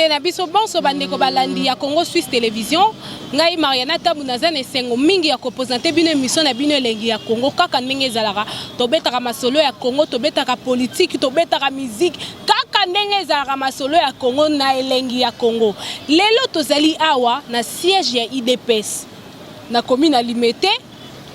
Mbote na biso bonso bandeko balandi ya Congo Suisse Television. Ngai Mariana Tabu naza na esengo mingi ya kopresente bino emission na bino Elengi ya Congo kaka ndenge ezalaka. Tobetaka masolo ya Congo, tobetaka politique, tobetaka musique, kaka ndenge ezalaka masolo ya Congo na Elengi ya Congo. Lelo tozali awa na siège ya UDPS na commune ya Limete.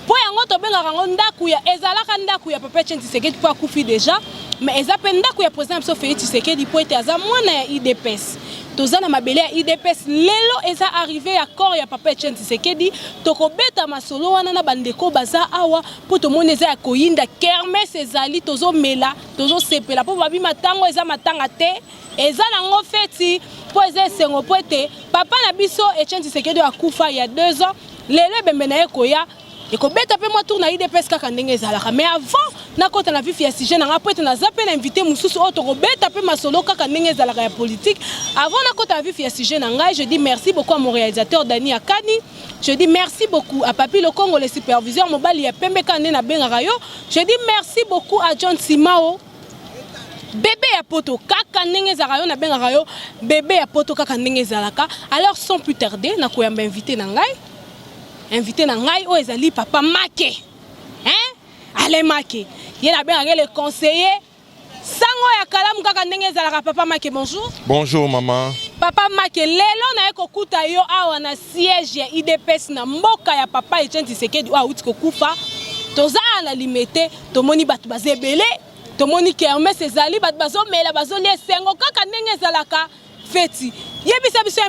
Mpo yango tobengaka yango ndako ya ezalaka ndako ya papa Etienne Tshisekedi mpo akufi deja, mais eza mpe ndako ya président na biso Félix Tshisekedi mpo ete aza mwana ya UDPS. Toza na mabele ya UDPS lelo, eza arrivé ya corps ya papa Etienne Tshisekedi. Tokobeta masolo wana na bandeko baza awa mpo tomoni eza ya koyinda, kermesse ezali, tozomela, tozosepela mpo babi matango eza matanga te, eza nango feti mpo eza esengo mpo ete papa na biso Etienne Tshisekedi akufa ya 2 ans. Lelo ebembe na ye koya ekobeta mpe mwa tour na UDPS kaka ndenge ezalaka. Mais avant nakota na vif ya sujet na nga, mpo ete naza mpe na invité mosusu oyo tokobeta mpe masolo kaka ndenge ezalaka ya politique, avant nakota na vif ya sujet na ngai, je dis merci beaucoup à mon réalisateur Dani Akani, je dis merci beaucoup à Papi Lokongo le superviseur, mobali ya pembe kaka nde nabengaka yo, je dis merci beaucoup à John Simao, bébé ya poto kaka ndenge ezalaka, yo nabengaka yo bébé ya poto kaka ndenge ezalaka. Alors, sans plus tarder, nakoyamba invité na ngai. Invité na ngai oyo ezali papa Make, hein, Alain Make, ye nabengaka le conseiller sango ya kalamu kaka ndenge ezalaka. Papa Make, bonjour. Bonjour maman. Papa Make, lelo naye kokuta yo awa na siège ya UDPS na mboka ya papa Etienne Tshisekedi oyo awuti kokufa. Toza awa na Limete, tomoni bato baza ebele, tomoni kermesse ezali, bato bazomela, bazolia, esengo kaka ndenge ezalaka feti. Yebisa biso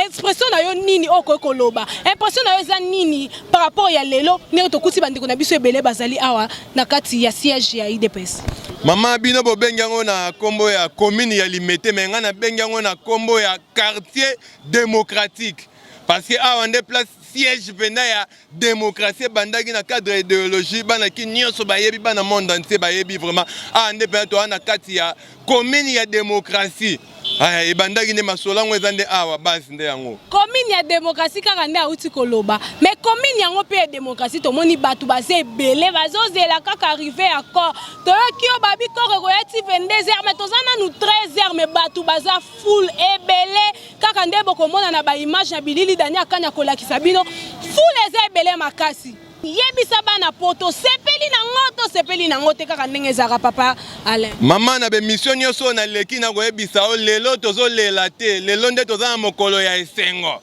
expression na yo nini oyo okoki koloba, impression na yo eza nini par rapport ya lelo ndenge tokuti bandeko na biso ebele bazali awa na kati ya siège ya UDPS? Mama, bino bobengi yango na nkombo ya commune ya Limete, mais ngai nabengi yango na nkombo ya quartier démocratique, parce que awa nde place siège mpenza ya démocratie ebandaki na cadre ya idéologie. Bana ki nyonso bayebi, bana monde entier bayebi vraiment, awa nde mpenza toza na kati ya commune ya démocratie. Aya, ebandaki nde masolo yango eza nde awa, base nde yango. Commune ya démocratie kaka nde awuti koloba, mais commune yango mpe ya démocratie, tomoni bato baza ebele, bazozela kaka arrivé ya corps. Toyoki yo babi corps ekoya ti 22 heures, mais toza nanu 13 heures, mais bato baza foule ebele kaka nde bokomona na baimage na bilili Dani Akanya kolakisa bino. Foule eza ebele makasi. Yebisa bana po tosepeli nango, tosepeli nango te kaka ndenge ezalaka, papa Alain. Mama, na baémission nyonso oyo naleki, na koyebisa yo, lelo tozolela te. Lelo nde toza na mokolo ya esengo.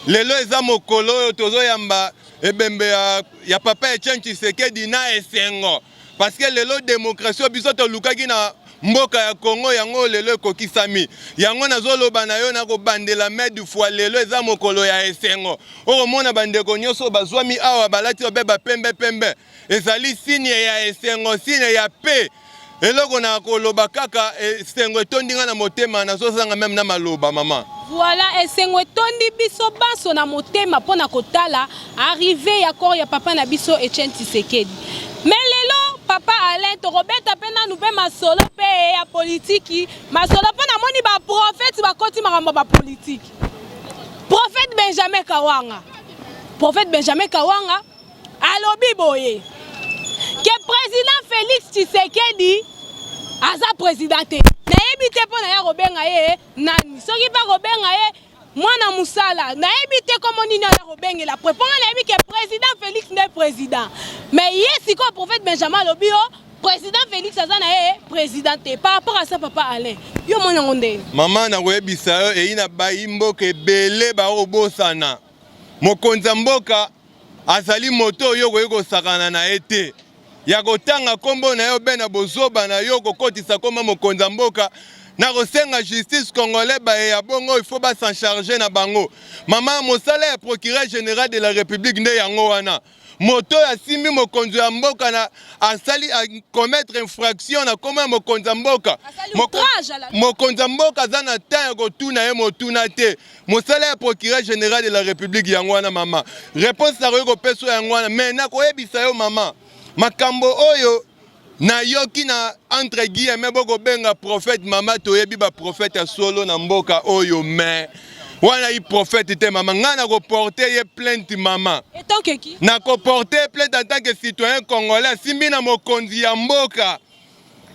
Lelo eza mokolo oyo tozoyamba ebembe ya papa Etienne Tshisekedi na esengo, parce que lelo démocratie oyo biso tolukaki na mboka ya Congo, yango lelo ekokisami. Yango nazoloba na yo, nakobandela maintes fois, lelo eza mokolo ya esengo. Okomona bandeko nyonso bazwami awa balati obe bapembe pembe, ezali signe ya esengo, signe ya paix. Eloko na koloba kaka, esengo etondi nga na motema, nazozanga même na maloba, mama. Voilà, esengo etondi biso banso na motema mpo na kotala arrivé ya corps ya papa na biso Etienne Tshisekedi. Mais lelo, papa Alain, tokobeta mpe nanu mpe masolo mpe ya politiki, masolo mpo namoni baprophète bakoti makambo ya bapolitiki. Prophète Benjamin Kawanga, prophète Benjamin Kawanga alobi boye ke président Félix Tshisekedi aza président te. Nayebi te mpo na ye kobenga ye nani, soki mpe kobenga ye mwana mosala, nayebi te komo nini aza kobengela pre mpo nga nayebi ke président Félix nde président. Mais ye sikoyo prophète Benjamin alobi yo président Félix aza na ye président te. Par rapport à ça, papa Alain, yo moni yango ndeni? Mama, nakoyebisa yo, eyi na bayi mboka ebele bakobosana mokonzi ya mboka azali moto oyo okoki kosakana na ye te, ya kotanga nkombo na ye obe na bozoba na yo kokotisa nkombo mokonzi ya mboka. Na kosenga justice congolais, baye ya bongo il faut bas'en charger na bango. Mama, mosala ya procureur général de la République nde yango wana. Moto oyo asimbi mokonzi ya mboka na asali commettre infraction na nkombo ya mokonzi ya mboka, mokonzi ya mboka aza na temps ya kotuna ye motuna te. Mosala ya procureur général de la République yango wana. Mama, réponse nakoki kopesa yango wana. Mais nakoyebisa yo mama, makambo oyo nayoki na entre guillemets bokobenga prophète, mama, toyebi baprophète ya solo na mboka oyo, mais wana yi prophète te. Mama, ngai nakoporte ye plainte, mama. Nakoporte plainte en tant que citoyen congolais. Asimbi na mokonzi ya mboka.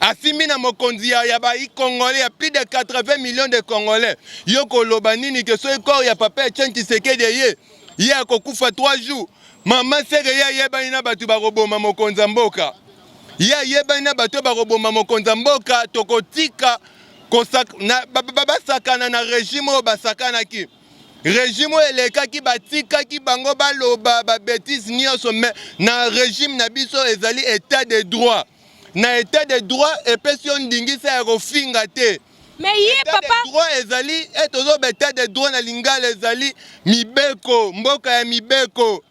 Asimbi na mokonzi ya, ya bayi congolais ya plus de 80 millions de congolais. Yo koloba nini ke soki corps ya papa Etienne Tshisekedi eye, ye akokufa 3 jours. Mama Seke ye ayebani na bato bakoboma mokonzi ya mboka. Ye ayebani na bato bakoboma mokonzi ya mboka. Tokotika basakana na regime oyo basakanaki. Regime oyo elekaki batikaki bango baloba ba bêtises nyonso, mais na regime na biso ezali état de droit. Na état de droit epesi yo ndingisa ya kofinga te. Mais ye État papa de droit ezali e tozoba état de droit na lingala ezali mibeko, mboka ya mibeko.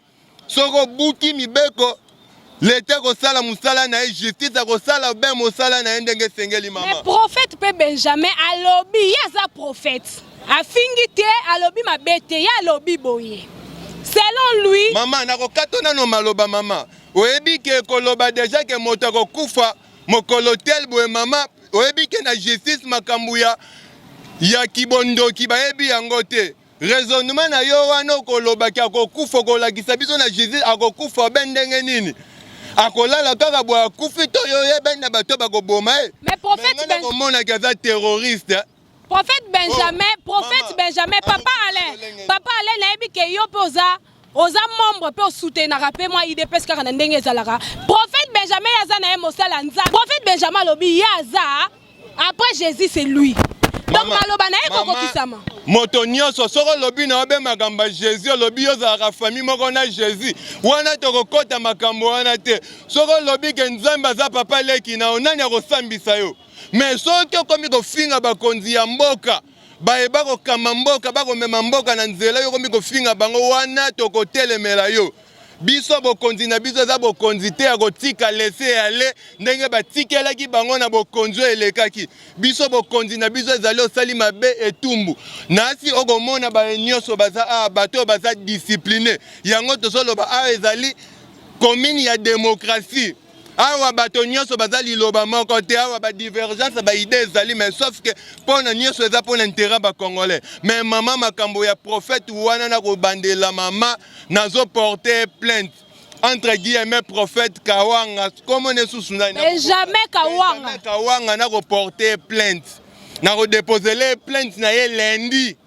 Soki obuki mibeko, leta akosala mosala na ye, justice akosala be mosala na ye ndenge esengeli mama. Mais prophète mpe Benjamin alobi ye aza prophète, afingi te, alobi mabe te, ye alobi boye selon lui. Mama, nakokata nano maloba mama. Oyebi ke koloba deja ke moto akokufa mokolo tel boye mama, oyebi ke na justice makambo ya kibondoki bayebi yango te. Raisonnement na yo wana okolobaki akokufa, okolakisa biso na justice akokufa be ndenge nini? Akolala kaka boye akufi to yo oyebani na bato bakoboma ye? Mais prophète Ben komonaki aza terroriste. Prophète Benjamin, oh, prophète mama, Benjamin, papa Alain, papa Alain nayebi ke yo mpe oza membre mpe osoutenaka mpe mwa UDPS kaka na ndenge ezalaka. Prophète Benjamin ye aza na ye mosala Nzambe. Prophète Benjamin alobi ye aza après Jésus c'est lui. Donc maloba na ye kokokisama. Moto nyonso soki olobi na obe makambo ya Jésus, olobi yo ozalaka famille moko na Jésus, wana tokokɔta makambo wana te. Soki olobi ke Nzambe aza papa leki na yo, nani akosambisa yo? Mais soki okomi kofinga bakonzi ya mboka bayeba kokamba mboka, bakomema mboka na nzela, yo okomi kofinga bango, wana tokotelemela yo. Biso bokonzi na biso eza bokonzi te ya kotika laisser aller ndenge batikelaki bango na bokonzi oyo elekaki. Biso bokonzi na biso ezali osali mabe etumbu. Nasi okomona baye nyonso baza awa, bato oyo baza discipline. Yango tozoloba awa ezali commune ya démocratie. Awa bato nyonso baza liloba moko te, awa ba divergence ba idée ezali, mais sauf que mpona nyonso eza mpona intérêt ba congolais. Mais mama, makambo ya prophète wana na kobandela mama, nazoporte plainte entre guillemets prophète Kawanga, kombo ne susu nani? Benjamin Kawanga. Benjamin Kawanga, nakoporte plainte, nakodepose plainte na ye lundi,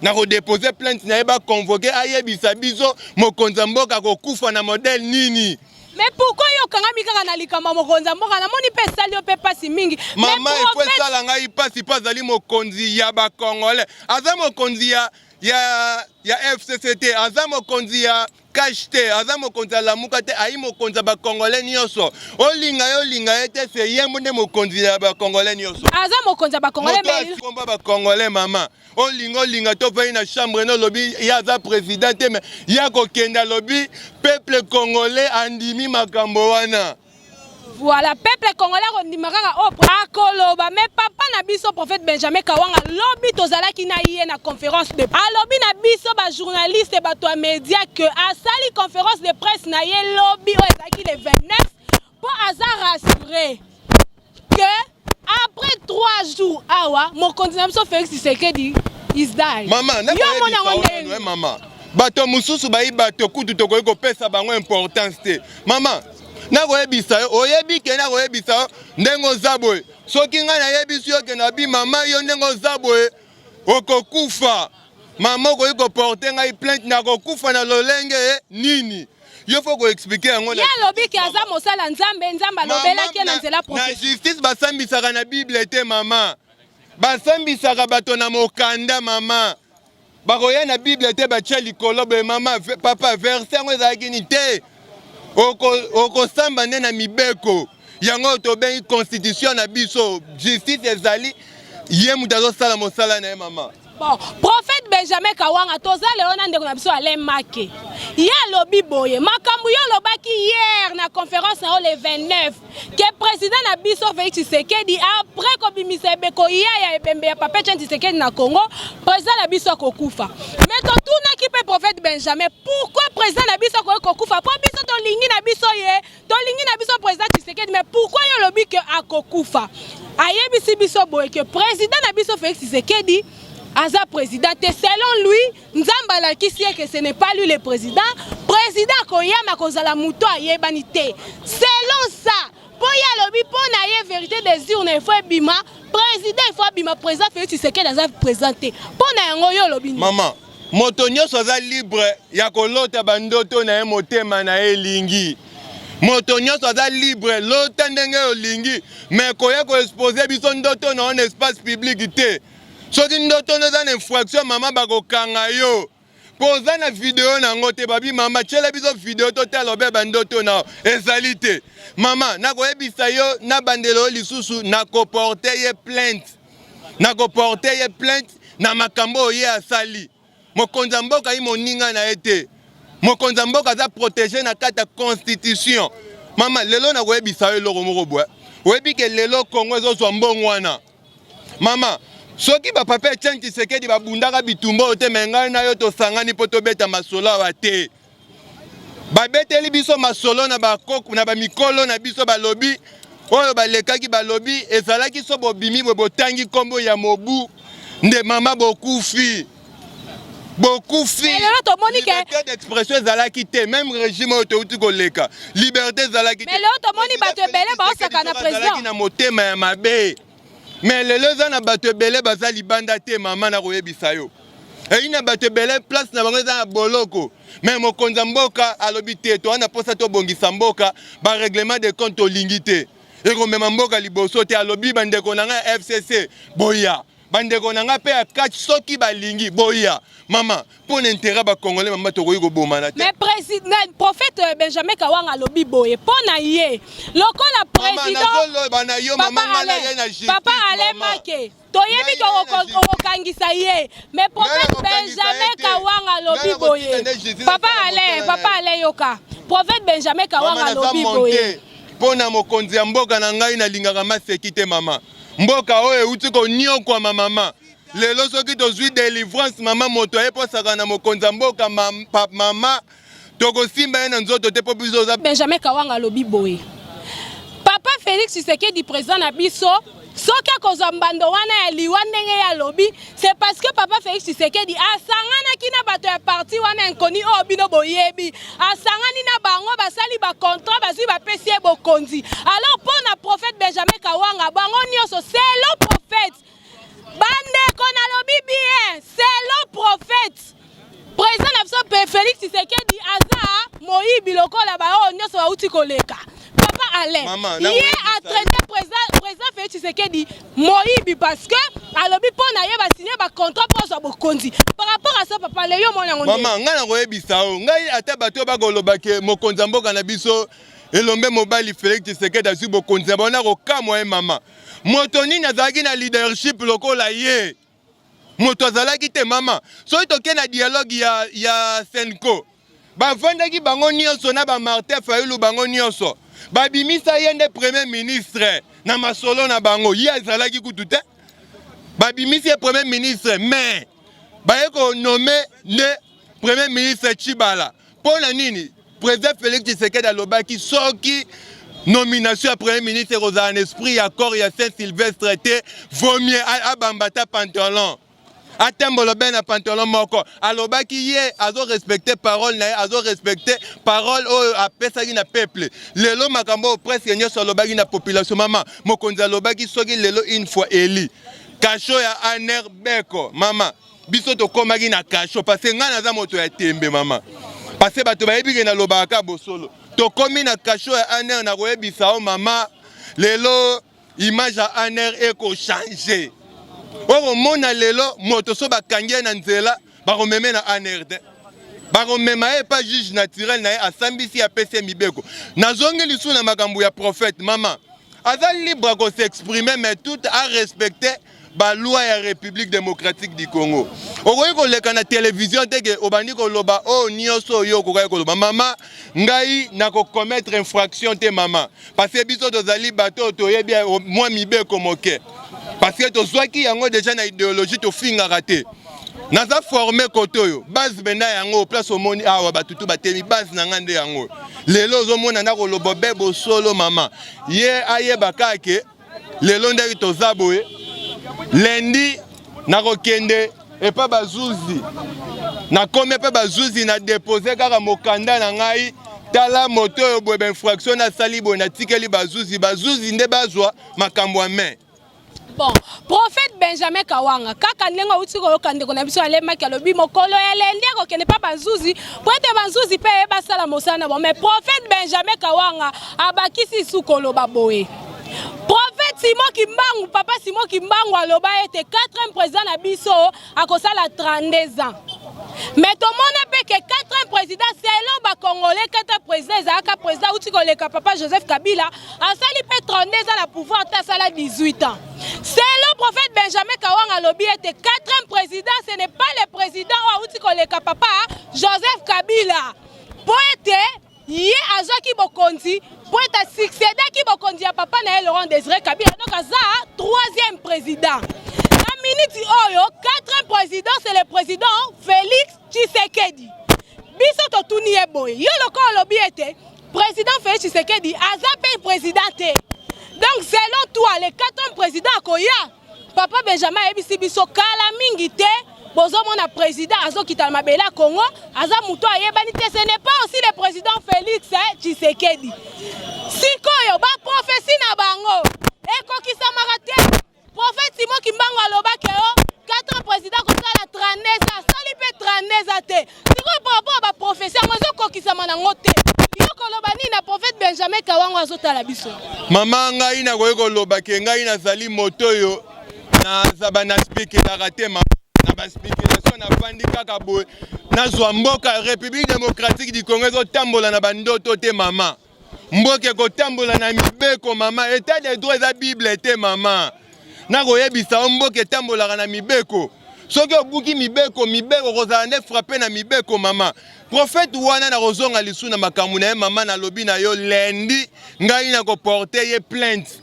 nakodepose plainte na ye, baconvoke ayebisa biso mokonzi ya mboka akokufa na modèle nini. Mais pourquoi yo okangami kaka na likambo ya mokonzi ya mboka? Namoni mpe esali yo mpe mpasi mingi. Mama, efo esala ngai mpasi mpo azali mokonzi ya bacongolais, aza mokonzi ya FCC te, aza mokonzi ya CACH te, aza mokonzi ya Lamuka te, ayi mokonzi ya bacongolais nyonso. Olinga ye, olinga ye te, se ye nde mokonzi ya bacongolais nyonso. Aza mokonzi ya bacongolais. Moto akomba bacongolais mama, olinga olinga to fai na chambre no olobi ye aza président te, mais ye akokende alobi peuple congolais andimi makambo wana. Voilà, peuple congolais akondima kaka oyo akoloba. Mais papa na biso prophète Benjamin Kawanga, lobi tozalaki na ye na conférence de, alobi na biso bajournaliste, bato ya média, ke asali conférence de presse na ye lobi oyo ezalaki le 29 mpo aza rassuré que après 3 jours awa mokonzi na biso Félix Tshisekedi is die. Mama, yo mona yango ndenge? Mama, bato mosusu bayi bato kutu tokoki kopesa bango importance te. Mama, nakoyebisa yo, oyebi ke nakoyebisa yo ndenge oza boye. Soki ngai nayebisi yo ke nabi mama, yo ndenge oza boye okokufa, mama, okoki koporte ngai plainte, nakokufa na lolenge nini? Yo faut koexpliquer yango. Ye alobi ke aza mosala Nzambe, Nzambe alobelaki ye na nzela Na prophétie. justice basambisaka na Bible te mama, basambisaka bato na mokanda mama. Bakoya na Bible te batia likolo boye mama, papa, verset yango ezalaki nini te. Okosamba nde na mibeko yango oyo tobengi constitution na biso. Justice ezali ye moto azosala mosala na ye mama. Bon, prophète Benjamin Kawanga, toza lelo na ndeko na biso Alain Make. Ye alobi boye, makambo yo olobaki hier na conférence na yo le 29 ke président na biso Félix Tshisekedi après kobimisa ebeko ya ebembe ya papa Etienne Tshisekedi na Congo, président na biso akokufa. Mais totunaki mpe prophète Benjamin pourquoi président na biso akoki kokufa, mpo biso tolingi na biso ye, tolingi na biso président Tshisekedi, mais pourquoi yo olobi ke akokufa? Ayebisi biso boye ke président na biso Félix Tshisekedi aza président te. Selon lui, Nzambe alakisi ye que ce n'est pas lui le président. Président akoyama kozala moto ayebani te. Selon ça, Mpo ye alobi mpo na ye vérité des urnes il faut ebima, président il faut abima, président Félix Tshisekedi aza président te. Mpo na yango yo olobi nini? Mama, moto nyonso aza libre ya kolota bandoto na ye, motema na ye elingi. Moto nyonso aza libre, lota ndenge olingi, mais koya koexposer biso ndoto na yo na espace public te. Soki ndoto no eza na infraction, mama, bakokanga yo, mpo oza na video na yango te. Babi mama, tiela biso video totala obe bandoto na yo ezali te. Mama, nakoyebisa yo na bandelo oyo lisusu, nakoporter ye plainte, nakoporter ye plainte na makambo oyo ye asali. Mokonzi ya mboka ye moninga na ye te. Mokonzi ya mboka aza protégé na kati ya constitution. Mama, lelo nakoyebisa yo eloko moko boye. Oyebi ke lelo Kongo ezozwa mbongo wana, mama, soki bapapa Etienne Tshisekedi babundaka bitumba oyo te, me ngai na yo tosangani mpo tobeta masolo awa te. Babeteli biso masolo na bamikolo na biso, balobi oyo balekaki, balobi ezalaki so bobimi boye, botangi nkombo ya mobu nde, mama, bokufi, bokufi. Lelo tomoni ke Liberté d'expression ezalaki te. Même régime oyo touti koleka, liberté ezalaki te. Mais lelo tomoni bato ebele baosaka na président. Azalaki na motema ya mabe, mais lelo eza na bato ebele baza libanda te. Mama, na koyebisa yo, eyi na bato ebele, place na bango eza na boloko. Mais mokonzi ya mboka alobi te, toza na mposa tobongisa mboka, barèglement de compte tolingi te, ekomema mboka liboso te. Alobi bandeko na ngai ya FCC boya, bandeko na ngai mpe ya CACH soki balingi boya. Mama, mpo na intérêt bacongolais, mama, tokoki kobomana te. Mais président, prophète Benjamin Kawanga alobi boye mpo na ye lokola président. Nazoloba na yo, mama, ngai na ye na justice. Papa Alain Make, toyebi ke okokangisa ye, mais prophète Benjamin Kawanga alobi boye. Papa Alain, papa Alain, yoka, prophète Benjamin Kawanga alobi boye. Mpo na mokonzi ya mboka na ngai, nalingaka maseki te, mama. Mboka oyo euti koniokwama, mama. Lelo soki tozwi délivrance, mama, moto aye posaka na mokonzi ya mboka, mama, tokosimba ye na nzoto te, mpo biso oza Benjamin Kawanga alobi boye: papa Félix Tshisekedi, président na biso, soki akozwa mbando wana ya liwa ndenge ye alobi, c'est parce que papa Félix Tshisekedi asanganaki na bato ya parti wana inconnu oyo bino boyebi. Asangani na bango, basali bacontrat, bazwi, bapesi ye bokonzi. Alors mpo na prophète Benjamin Kawanga, bango nyonso, selon prophète, bandeko, nalobi bien, selon prophète, président na biso mpe Félix Tshisekedi aza moyibi lokola baoyo nyonso bauti koleka. Papa Alain, ye atraité président Félix Tshisekedi moyibi parce que alobi mpo na ye basigné bacontrat mpo azwa bokonzi. Par rapport à ça, papa Alain, yo mona yango? Mama, ngai nakoyebisa o ngai, ata bato oyo bakoloba ke mokonzi ya mboka na biso, elombe mobali Félix Tshisekedi, azwi bokonzi na bango, na kokamwa ye. Mama, moto nini azalaki na leadership lokola ye? Moto azalaki te, mama. Soki tokei na dialogue ya CENCO, bavandaki bango nyonso na bamartin Fayulu, bango nyonso babimisa ye nde premier ministre na masolo na bango. Ye azalaki kutu te, babimisi ye premier ministre, mais baye konommer nde premier ministre Tshibala. Mpo na nini? Président Félix Tshisekedi alobaki soki nomination ya premier ministre ekozala na esprit ya accord ya Saint Sylvestre te, vaut mieux abamba ta pantalon, atambola be na pantalon moko. Alobaki ye azorespecter parole na ye, azorespecter parole oyo apesaki na peuple. Lelo makambo oyo presque nyonso alobaki na population, mama, mokonzi alobaki soki lelo une fois eli cachot ya ANR beko, mama, biso tokomaki na cachot, parce que ngai naza moto ya tembe, mama, parce que bato bayebi ke nalobaka bosolo. Tokomi na cachot ya ANR. Nakoyebisa o mama, lelo image ya ANR ekochanger. Okomona lelo moto so bakangi ye na nzela, bakomeme na ANR te, bakomema ye epa juge naturel na ye, asambisi, apesi ye mibeko. Nazongi lisusu na makambo ya prophète. Mama, aza libre kos'exprimer, mais tout à respecter baloi ya République démocratique du Congo. Okoki koleka na télévision te ke obandi koloba oyo nyonso oyo okokaki koloba. Mama, ngai nakokommettre infraction te, mama, parce que biso tozali bato oyo toyebi mwa mibeko moke, parce que tozwaki yango déjà na idéologie. Tofingaka te. Naza formé kote oyo, base benda yango place omoni awa batutu batemi, base na ngai nde yango. Lelo ozomona nakoloba be bosolo. Mama, ye ayeba kaka ke lelo ndenge toza boye, lundi nakokende epa bazuzi. Nakomi epa bazuzi, na dépose kaka mokanda na ngai. Tala moto oyo boye, bainfraction nasali boye, natikeli bazuzi, bazuzi nde bazwa makambo ya main. Bon, prophète Benjamin Kawanga, kaka ndenge outi koyoka ndeko na biso alemaki, alobi mokolo ya lendi akokende mpa banzuzi po ete banzuzi mpe basala mosala na bango. Mais prophète Benjamin Kawanga abakisi su koloba boye: prophète Simon Kimbangu, papa Simon Kimbangu aloba ete 4e président na biso akosala 32 ans. Mais tomona mpe ke 4e président, selon bacongolais, 4e président ezalaka président auti koleka, papa Joseph Kabila, asali mpe 32 ans na pouvoir te, asala 18 ans. Selon prophète Benjamin Kawanga, alobi ete 4e président, ce n'est pas le président oyo auti koleka, papa Joseph Kabila, mpo ete ye azwaki bokonzi mpo ete asuccédaki bokonzi ya papa na ye Laurent Désiré Kabila, donc aza troisième président. Na miniti oyo, quatrième président, c'est le président Félix Tshisekedi. Biso totuni ye boye: yo lokola olobi ete président Félix Tshisekedi aza mpe président te, donc selon toi, le quatrième président akoya? Papa Benjamin ayebisi biso kala mingi te, bozomona président azokita na mabele ya Congo, aza moto ayebani te, ce n'est pas aussi le président Félix Tshisekedi. Sikoyo baprophétie na bango ekokisamaka te. Prophète Simon Kimbangu alobaki o 4 président kosala 32 ans, asali mpe 32 ans te. Sikoyo, par rapport ya baprophétie yango ezokokisama nango te, yo koloba nini na prophète Benjamin Kawango azotala biso? Mama, ngai nakoki koloba ke ngai nazali moto oyo nazaba naspikelaka te. Mama, na baspéculation nafandi kaka boye, nazwa mboka République démocratique du Congo ezotambola na bandoto te. Mama, mboka ekotambola na mibeko. Mama, état de droit eza Bible te. Mama, nakoyebisa yo, mboka etambolaka na mibeko. Soki obuki mibeko, mibeko kozala nde frappe na mibeko. Mama, prophète wana, nakozonga lisu na makambo na ye. Mama, nalobi na yo, lendi ngai nakoporter ye plainte.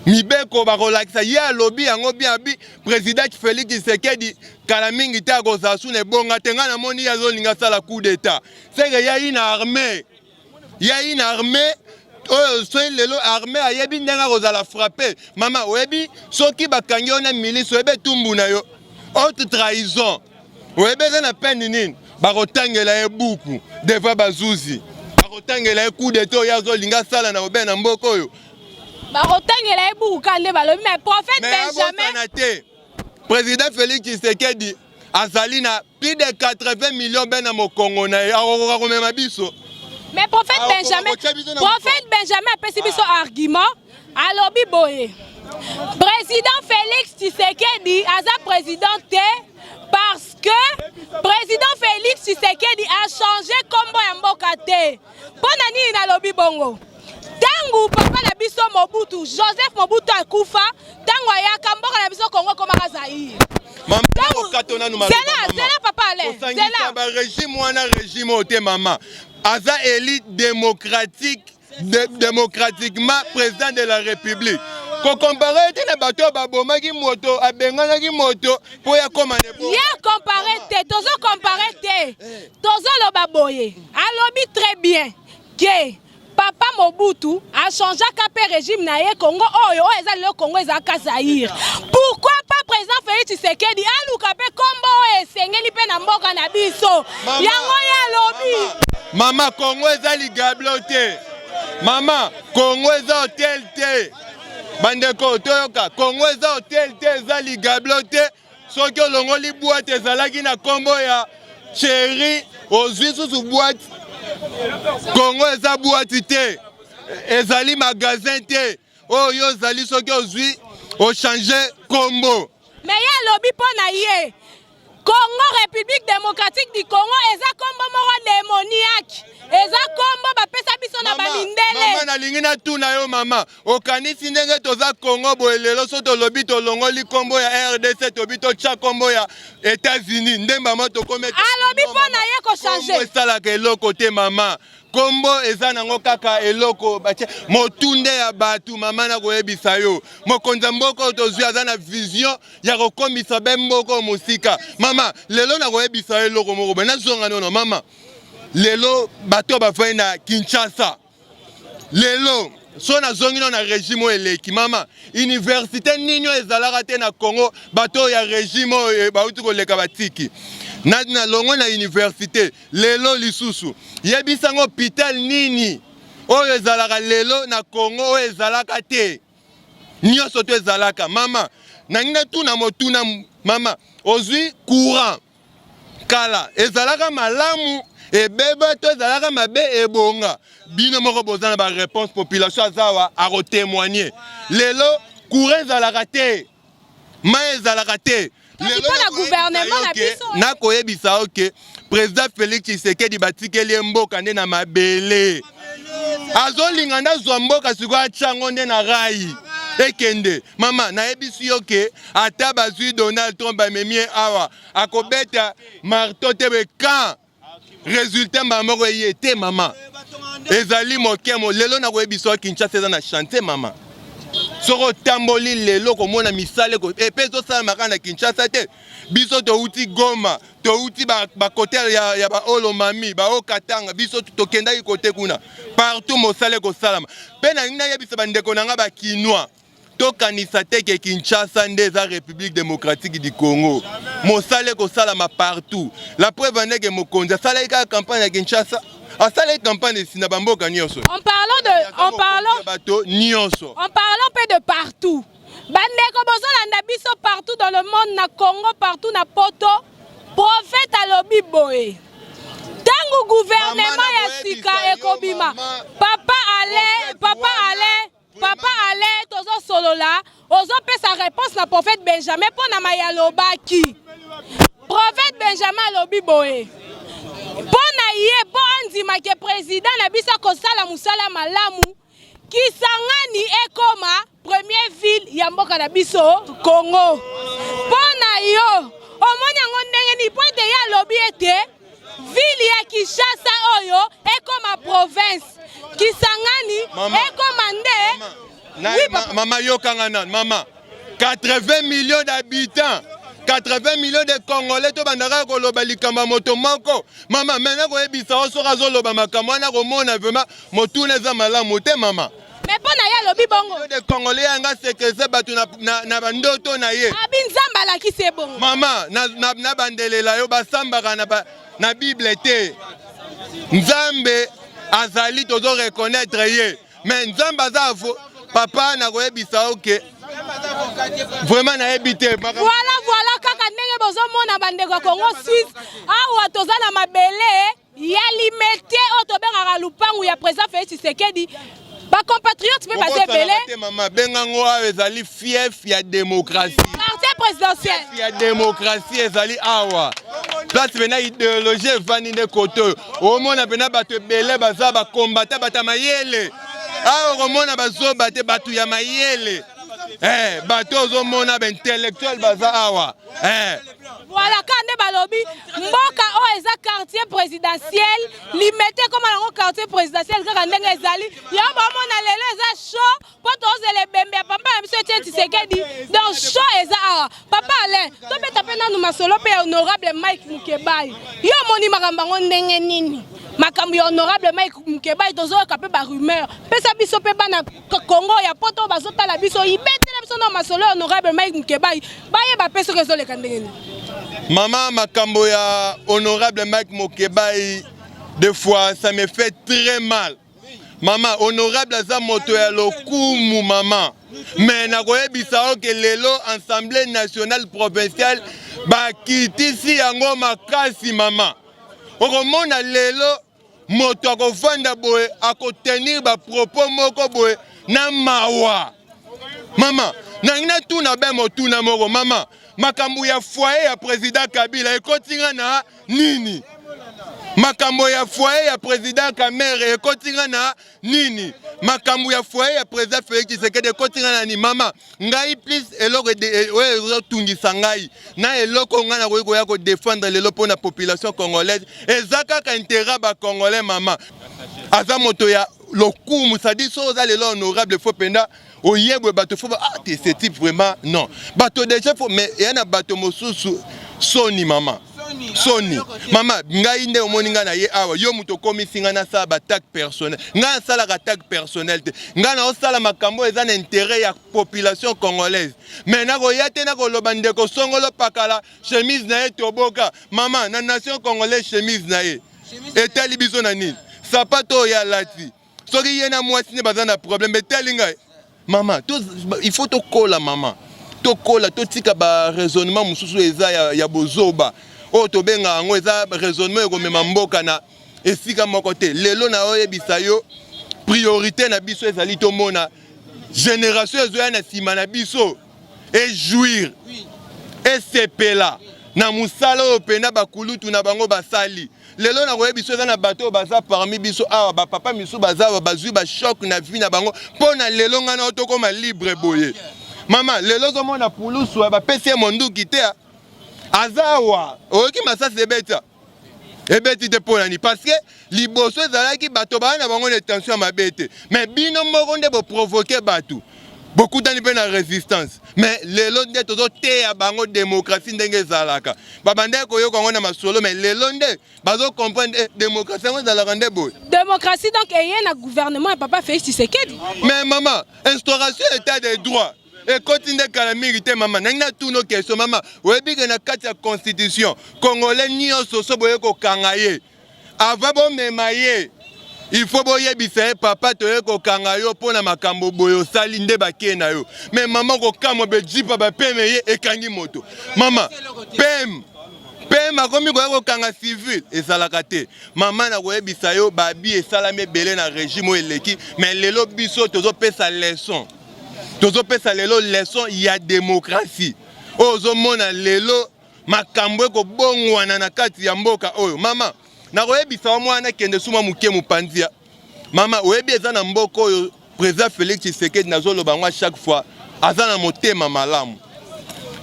Mibeko bakolakisa ye. Alobi yango bien, abi président Félix Tshisekedi kala mingi te akozala su na ebonga te. Ngai namoni ye azolinga asala coup d'état, seke yai na armée, yai na armée oyo. Soki lelo armée ayebi ndenge akozala frappe. Mama, oyebi soki bakangi yo na milice, oyebi etumbu na yo, haute trahison, oyebi eza na peine nini? Bakotangela ye buku devant bazuzi, bakotangela ye coup d'état oyo azolinga asala na obe na mboka oyo. Bakotangela ye buku ka nde balobi. Mais prophète Benjamin abosana te, président Félix Tshisekedi azali na plus de 80 millions be na mokongo na ye, akokoka komema biso. Mais prophète Benjamin, prophète Benjamin apesi biso argument, alobi boye: président Félix Tshisekedi aza président te parce que président Félix Tshisekedi a changé nkombo ya mboka te. Mpo na nini nalobi bongo? Ntango papa na biso Mobutu, Joseph Mobutu, akufa, ntango ayaka, mboka na biso Kongo ekomaka Zaire. Zela, zela, papa Alain. Osangisa barégime wana, régime oyo te. Mama, aza élu démocratique, démocratiquement président de la République. Kocomparer te na bato oyo babomaki moto, abenganaki moto mpo ya koma. Ye compare te, tozocomparer te. Tozoloba boye, alobi très bien ke papa Mobutu achangeaka mpe régime na ye. Congo oyo, oyo eza lelo Congo, ezalaka Zaire. Pourquoi pas président Félix Tshisekedi aluka mpe nkombo oyo esengeli mpe na mboka na biso? Yango ye alobi. Mama, Congo eza ligablo te. Mama, Congo eza hotel te. Bandeko, toyoka, Congo eza hotel te, eza ligablo te. Soki olongoli boîte ezalaki na nkombo ya chéri, ozwi susu boîte. Congo eza boîte te, ezali magasin te oyo ozali soki ozwi ochange nkombo. Mais ye alobi mpo na ye, Congo, République démocratique du Congo, eza nkombo moko démoniaque, eza nkombo bapesa biso na bamindele. Mama, nalingi natuna yo. Mama, okanisi ndenge toza Congo boye lelo, so tolobi tolongoli nkombo ya RDC, tobi totya nkombo ya États-Unis, nde mama tokomi? Alobi mpo na ye kochanger. Esalaka eloko te. Mama, nkombo eza nango kaka eloko batie motunde ya bato. Mama, nakoyebisa yo, mokonzi ya mboka oyo tozwi aza na vision ya kokomisa be mboka oyo mosika. Mama, lelo nakoyebisa yo eloko moko boye, nazonga nono. Mama, lelo bato bafai na Kinshasa lelo, so nazongi no na régime oyo eleki. Mama, université nini oyo ezalaka te na Congo? Bato oyo ya régime oyo bauti koleka batiki. Na longwe na université, lelo lisusu yebisango hôpital nini oyo ezalaka lelo na Congo oyo ezalaka te? Nyonso to ezalaka, mama. Nangi natuna motuna, mama. Ozwi courant, kala ezalaka malamu, ebeba to ezalaka mabe, ebonga? Bino moko boza na baréponse. Population aza awa, akotémoigne. Lelo courant ezalaka te, mai ezalaka te. Kasi mpo na gouvernement na biso. Nakoyebisa yo ke président Félix Tshisekedi, batikeli ye mboka nde na mabele. Azolinga nde azwa mboka sikoyo, atya yango nde na rail, ekende. Mama, nayebisi yo ke ata bazwi Donald Trump, bamemi ye awa, akobeta marteau te bekan, résultat mbala moko eye te. Mama, ezali mokemo. Lelo nakoyebisa yo, Kinshasa eza na chantier, mama. Soki otamboli lelo, komona misala epe ezosalama kaka na Kinshasa te. Biso touti Goma, touti bakote ya baolomami, baokatanga. Biso tokendaki kote kuna, partout mosala ekosalama. Mpe nalingi nayebisa bandeko na nga bakinois, tokanisa te ke Kinshasa nde eza République démocratique du Congo. Mosala ekosalama partout. La preuve, ndenge mokonzi asalaki kaka campagne ya Kinshasa, asalaki campagne esi na bamboka nyonso. En parlant Bato nyonso. En parlant mpe de partout, bandeko bozolanda biso partout dans le monde, na Congo, partout na Poto, prophète alobi boye: ntango gouvernement ya sika ekobima, papa Alain, papa Alain, papa Alain, tozosolola, ozopesa réponse na prophète Benjamin mpo na maye alobaki. Prophète Benjamin alobi boye mpo na ye, mpo andimake président na biso akosala mosala malamu, Kisangani ekoma première ville ya mboka na biso Congo. Mpo na yo, omoni yango ndenge nini? Mpo ete ye alobi ete ville ya Kinshasa oyo ekoma province, Kisangani ekoma nde Na, oui, ma, mama, yokanga nanu, mama. 80 millions d'habitants, 80 millions de Congolais, tobandaka koloba likambo ya moto moko, mama. Maintenant koyebisa o, soki azoloba makambo wana, komona vraiment motuna eza malamu te, mama. Mais mpo na ye alobi bongo. De Congolais yanga sekese bato na bandoto na ye. Abi Nzambe alakisi ye bongo. Mama, na bandelela yo, basambaka na Bible te. Nzambe azali, tozo reconnaître ye, mais Nzambe aza papa. Nakoyebisa yo ke vraiment nayebi te. Voilà, kaka ndenge bozomona, bandeko ya Congo Suisse, awa toza na mabele ya Limete oyo tobengaka lupangu ya président Félix Tshisekedi. Bacompatriote mpe baza ebele. Te, mama, bengango awa ezali fief ya démocratie. Quartier présidentiel. Ya démocratie ezali awa. Place mpena idéologie evandi nde kote oyo. Omona mpena bato ebele baza bakombata, bato ya mayele. Awa okomona bazoba te, bato ya mayele. Bato ozomona baintellectuel baza awa. Voilà, ka nde balobi mboka oyo eza quartier présidentiel. Limete ekoma nango quartier présidentiel kaka ndenge ezali. Yango bamona lelo eza chaud, mpo tozela ebembe ya papa na biso Etienne Tshisekedi. Donc chaud eza awa. Papa Alain, tobeta mpe nanu masolo mpe ya honorable Mike Mukebai. Yo omoni makambo yango ndenge nini, makambo ya honorable Mike Mukebai? Tozoyoka mpe barumeur. Pesa biso mpe bana Kongo ya Poto oyo bazotala biso, ibetela biso na masolo ya honorable Mike Mukebai, bayeba mpe soki ezoleka ndenge nini. Mama, makambo ya honorable Mike Mukebai, des fois ça me fait très mal. Mama, honorable aza moto ya lokumu, mama. Mais nakoyebisa yo ke lelo Assemblée nationale provinciale bakitisi yango makasi, mama. Okomona lelo moto akovanda boye, akotenir bapropos moko boye na mawa. Mama, nangi natuna be motuna moko, mama. Makambo ya foyer ya président Kabila ekotinga na nini? Makambo ya foyer ya président Kamerhe ekotinga na nini? Makambo ya foyer ya président Félix Tshisekedi ekotinga na nini, mama? Ngai plus eloko oyo ezotungisa ngai na eloko ngai nakoki koya kodefendre lelo mpo na population congolaise, eza kaka intérêt bacongolais. Mama, aza moto ya lokumu, c'est-à-dire soki oza lelo honorable, faut mpenza oyebwe bato, faut ah te, ce type vraiment non, bato déjà faut. Mais eya na bato mosusu, soni, mama. Soni mama, ngai nde omoni ngai na ye awa. Yo moto okomisi ngai nasala baattaque personnel. Ngai nasalaka attaque personnel te. Ngai naosala makambo eza na intérêt ya population congolaise, mais nakoya te nakoloba ndeko songolo pakala chemise na ye toboka. Mama, na nation congolaise, chemise na ye etali biso na nini? Sapato oyo alati, soki ye na mwasi nde baza na problème, etali ngai? Mama, il faut tokola. Mama, tokola, totika baraisonnement mosusu eza ya bozoba oyo tobenga yango. Eza raisonnement ekomema mboka na esika moko te. Lelo na oyebisa yo, priorité na biso ezali tomona génération ezoya na nsima na biso ejouir, esepela na mosala oyo mpena bakulutu na bango basali. Lelo nakoyebi biso, eza na bato oyo baza parmi biso awa, bapapa misusu baza awa, bazwi bachoc na vie na bango mpo na lelo ngai na tokóma libre boye. Mama, lelo ozomona pulusu bapesi ye monduki te, aza awa, oyoki masasi ebeta, ebeti te. Mpo nani? Parce que liboso ezalaki bato baya na bango na intention ya mabe te, mais bino moko nde boprovoquer bato, bokutani mpe na résistance. Mais lelo nde tozoteya bango démocratie ndenge ezalaka. Babandaki koyoka yango na masolo, mais lelo nde bazocomprendre, eh, démocratie yango ezalaka nde boye. Démocratie donc eye na gouvernement ya papa Félix Tshisekedi. Mais mama, instauration état de droit ekoti nde kala mingi te. Mama, nangi natuna question. Mama, oyebi ke na kati ya constitution, congolais nyonso so boye kokanga ye, avant bomema ye, il faut boyebisa ye: "Papa, toye kokanga yo mpo na makambo boye osali." Nde bakee na yo. Mais mama, kokamwa, bejipa bapeme ye ekangi moto. Mama, pem pem akomi koya kokanga civil, ezalaka te. Mama, na koyebisa yo, babi esalami ebele na régime oyo eleki, mais lelo biso tozopesa leçon, tozopesa lelo leçon ya démocratie oyo ozomona lelo makambo ekobongwana na kati ya mboka oyo. Mama, nakoyebisa wa mwana kende suma moke mopanzi ya mama. Oyebi, eza na mboka oyo, président Félix Tshisekedi, nazoloba yango à chaque fois, aza na motema malamu.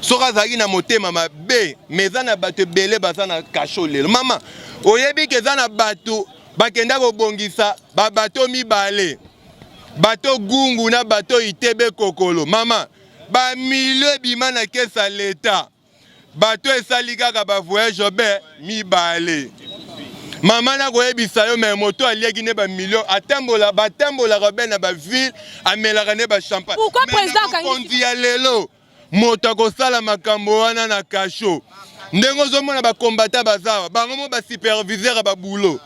Soki azalaki na motema mabe, mais eza na bato ebele baza na kasho lelo. Mama, oyebi ke eza na bato bakenda kobongisa babato mibale, bato Gungu na bato Itebe Kokolo. Mama, bamilio ebima na kesa leta, bato esali kaka bavoyage be mibale. Mama, nakoyebisa yo, mais moto aliaki nde bamilio, atambola, batambolaka be na baville, amelaka nde bachampagne. Pourquoi président akangi- Mokonzi ya lelo, moto akosala makambo wana na kasho, ndenge ozomona bakombata baza awa, bango mo basuperviseur ya babulo.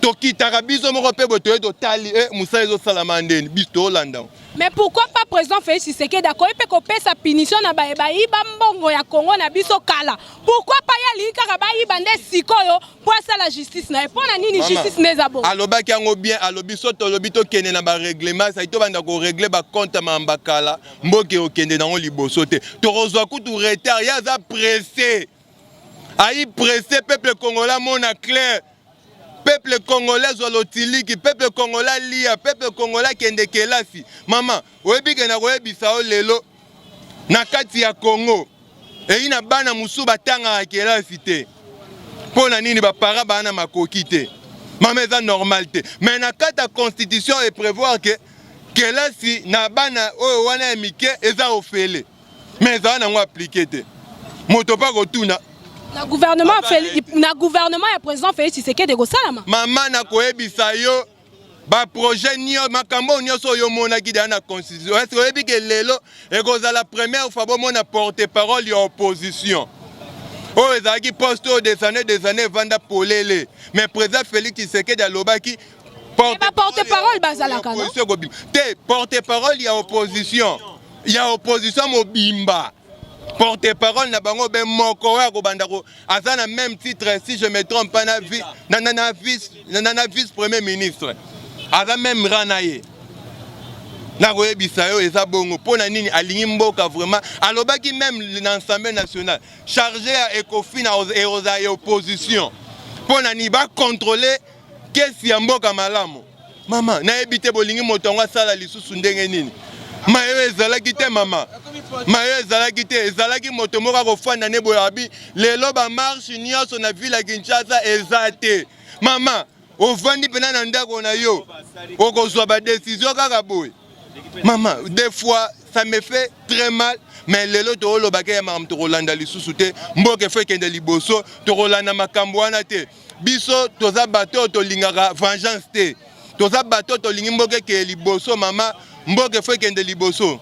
Tokitaka biso moko mpe boye, toye, totali e mosala ezosalama ndeni, biso toolanda. Mais pourquoi pas président Félix Tshisekedi akoki mpe kopesa punition na baye bayiba mbongo ya Congo na biso kala? Pourquoi pas ye alingi kaka bayiba nde sikoyo mpo asala justice na ye? Mpo na nini justice nde eza bongo? Alobaki yango bien. Alobi so tolobi tokende na barèglement, ezali tobanda korégler bacompte ya mamba kala, mboka ekokende nango liboso te, tokozwa kutu retard. Ye aza pressé, ayi pressé. Peuple congolais amona clair, peuple congolais azwa lotiliki, peuple congolais alia, peuple congolais akende kelasi. Mama, oyebi ke na koyebisa yo, lelo na kati ya Congo eyi na bana mosusu batangaka kelasi te. Mpo na nini? Bapara baa na makoki te. Mama, eza normal te. Mais na kati ya constitution eprévoir ke kelasi na bana oyo wana ya mike eza ofele, mais ezala nango appliqué te. Moto mpa kotuna. Na gouvernement ya président Félix Tshisekedi ekosalama? Mama, nakoyebisa yo, baprojet nyonso, makambo oyo nyonso oyo omonaki deya na constitution. Est oyebi ke lelo ekozala première fois bomona porte parole ya opposition oyo ezalaki poste oyo des années, des années evanda polele, mais président Félix Tshisekedi alobaki. Baporte parole bazalaka, no? Ekobima te. Porte parole ya opposition, ya opposition mobimba, porte parole na bango be moko oyo akobanda aza na même titre, si je me trompe pas, na, vi, na, na, na, vice, na vice premier ministre, aza même rang na ye. Nakoyebisa yo, eza bongo. Mpo na nini? Alingi mboka vraiment. Alobaki même na Assemblée nationale, chargé ya Ecofin ekozala ya opposition. Mpo na nini? Bacontrôle kesi ya mboka malamu. Mama, nayebi te bolingi moto yango asala lisusu ndenge nini. Mayo ezalaki te, mama, mayo ezalaki te. Ezalaki moto moko akofanda nde boye, abi lelo bamarche nyonso na ville ya Kinshasa eza te. Mama, ovandi mpena na ndako na yo, okozwa badécision kaka boye. Mama, des fois ça me fait très mal. Mais lelo toolobaka ya makambo tokolanda lisusu te. Mboka efo ekende liboso, tokolanda makambo wana te. Biso toza bato oyo tolingaka vengeance te, toza bato oyo tolingi mboka ekende liboso. Mama, mboka efo ekende liboso.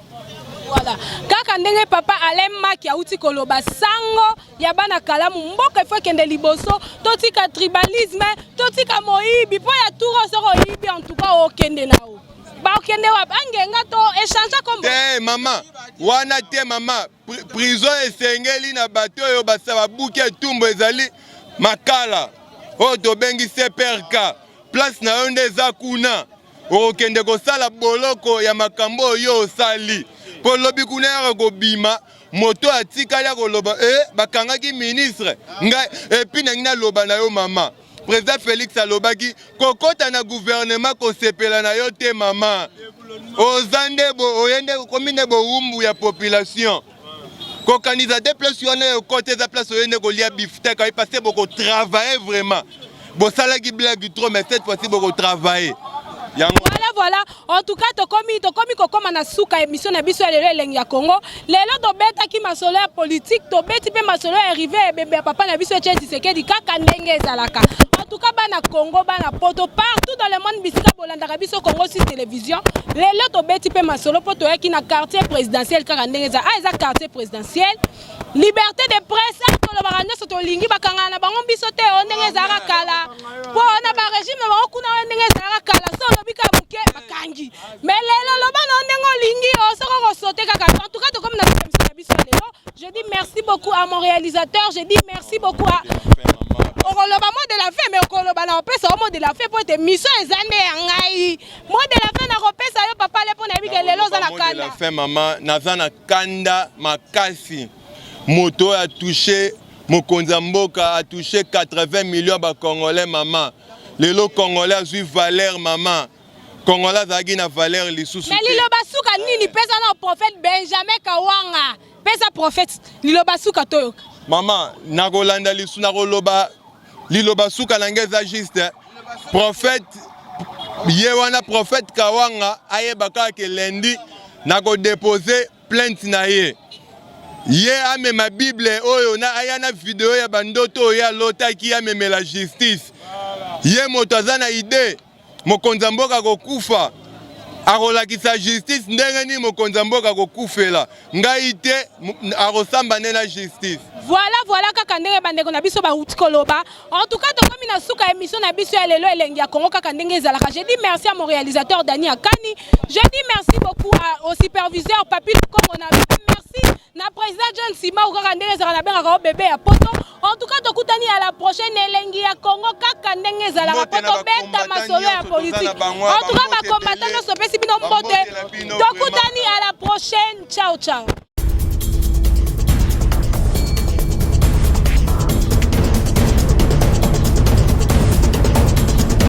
Voilà, kaka ndenge papa Alain Maki auti koloba, sango ya bana kalamu, mboka efo ekende liboso. Totika tribalisme, totika moyibi, mpo ya tour soki oyibi, en tout cas okende na o bakende wapi? Angenga to échange kombo. Te mama, wana te mama. Prison esengeli na bato oyo basa babuki etumbu, ezali makala oyo tobengi CPRK. Place na yo nde eza kuna, okokende kosala boloko ya makambo oyo osali, mpo lobi kuna yaka kobima moto atikali akoloba e bakangaki ministre ngai. Et puis nangi naloba na yo mama, président Félix alobaki kokɔta na gouvernement, kosepela na yo te mama, oza nde oye nde okomi nde bowumbu ya population. Kokanisa te place wana ekɔta eza place oye nde kolia bifteck ayi, parce bokotravaille vraiment. Bosalaki blague trop, mais cette fois-ci bokotravaille yango. Voilà, en tout cas tokomi kokóma na suka émission na biso ya lelo, Elengi ya Congo. Lelo tobetaki masolo ya politique, tobeti mpe masolo ya arrivée ebembe ya papa na biso Etienne Tshisekedi, kaka ndenge ezalaka. En tout cas bana Congo, bana Poto, partout dans le monde bisika bolandaka biso Congo 6 Télévision, lelo tobeti mpe masolo mpo toyaki na quartier présidentiel, kaka ndenge eza. Ah, eza quartier présidentiel, liberté de presse, tolobaka nyonso tolingi, bakangana na bango biso te. O ndenge ezalaka kala, mpo na barégime na bango kuna, oyo ndenge ezalaka kala, so olobi kaka moke bakangi. Mais lelo loba na ndenge olingi, o soki okosote kaka. En tout cas tokomi na suka émission na biso ya lelo. Je dis merci beaucoup à mon réalisateur, je dis merci beaucoup à okoloba mot de la fin, mais okoloba na opesa yo mot de la fin mpo ete mission eza nde ya ngai. Mot de la fin nakopesa yo papa le, mpo nayebi ke lelo oza na Mot de la kanda. fin mama, naza na kanda makasi. Moto oyo atouche mokonzi ya mboka, atouche 80 millions bacongolais mama. Lelo congolais azwi valeur mama, congolais azalaki na valeur lisusu Mais te. Liloba suka nini? Pesa na prophète Benjamin Kawanga, pesa prophète liloba suka toyoka. Mama, nakolanda lisu, nakoloba liloba suka na ngai eza juste prophète ye wana, prophète Kawanga, ayeba kaka ke lundi nakodepose plainte na ye. Ye amema Bible oyo na aya na video ya bandoto oyo alotaki, amemela justice. Ye moto aza na idée mokonzi ya mboka akokufa, akolakisa justice ndenge nini mokonzi ya mboka akokufela. Ngai te, akosamba nde na justice. Voilà, kaka ndenge bandeko na biso bauti koloba. En tout cas tokomi na suka émission na biso ya lelo, Elengi ya Congo, kaka ndenge ezalaka. Je dis merci à mon réalisateur Dani Akani, je dis merci beaucoup au superviseur Papi Lukongo, na merci na président John Simau, kaka ndenge ezalaka, nabengaka o bébé ya poto. En tout cas tokutani à la prochaine. Elengi ya Congo, kaka ndenge ezalaka, po tobeta masolo ya politique. En tout cas bacombattant nyonso, opesi bino mbote. Tokutani à la prochaine, ciao ciao.